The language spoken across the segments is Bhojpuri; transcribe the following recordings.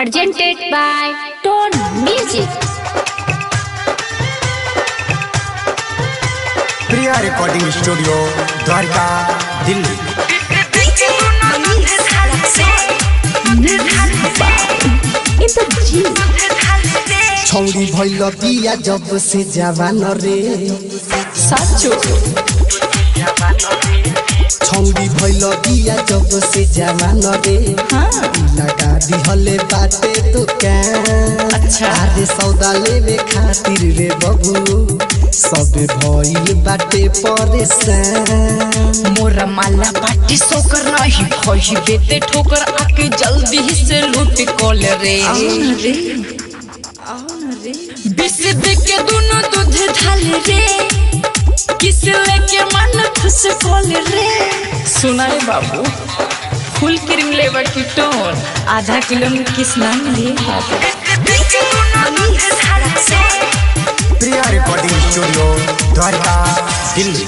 Presented by Tone Music. Priya recording studio, Dwarka, Delhi. छौरी भइल बिया जब से जवान रे, साचो। छौरी भइल बिया जब से जवान रे, हाँ। लगा दिहले बाटे दुकान। अच्छा। अरे सौदा लेवे खातिर रे बबू सब भइल बाटे परेशान। मोरा माला बाटी सोकर नहीं भई बेते ठोकर आके जल्दी से लूट कोल रे। बिस के दोनों दूध ढाल रे, किस लेके मन खुश कोल रे। सुना रे बाबू, फुल क्रीम लेवा की टोन आधा किलो में किस नाम ले बाबू। Priya recording studio, Dwarka, Delhi.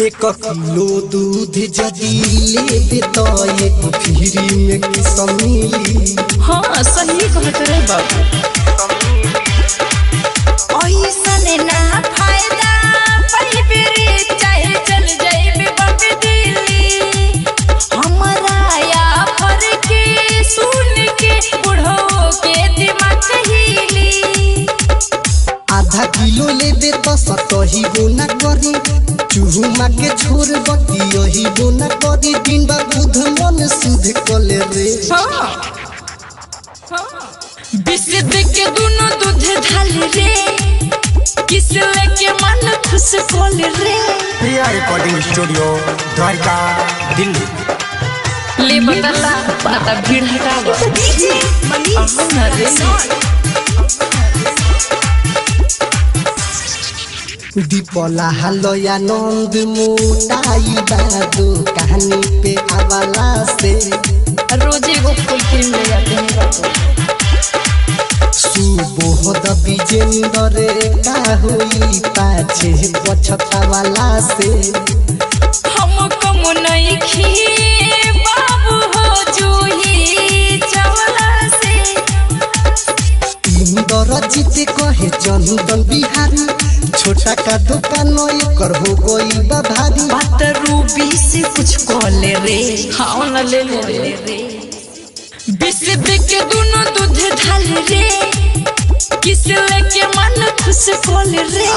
एक किलो दूध जदी लेबे त एक फ्री में किस मिली। हाँ सही कहत रे बाबू। ऐसन ना फायदा पाइबे रे, चाहे चल जाइबे बम्बे दिल्ली। हमरा या फर के सुन के बुढ़ो के दिमाग हिली। आधा किलो लेबे त सतही गुना करी, चूहुमा के छोड़ बतियही गुना करी। दिन बा दूध मन सुध कले रे। हाँ। बिस के दोनों दूध ढाल रे, किस लेके मन खुश कोल रे। Priya recording studio, Dwarka, Delhi. ले बदला पता भीड़ हटावा। आओ ना रे। दीपला हलया नंद मोटाई बादू कहानी पे आवाला से। रोज एगो फुल क्रीम ले जाते हैं बाबू। सुबोध विजेंद्र का होई पाछे पछतावाला से। हम कम नहीं खी बाबू हो जूही चावला से। इंद्र जीत कहे चंदन बिहारी, छोटा का दुकान एकर हो गई बा भारी। बात रूबी से कुछ कॉल रे। हाँ ना ले ले रे। बिस के दोनों दूध ढाल रे, किस लेके मन खुश कोल रे।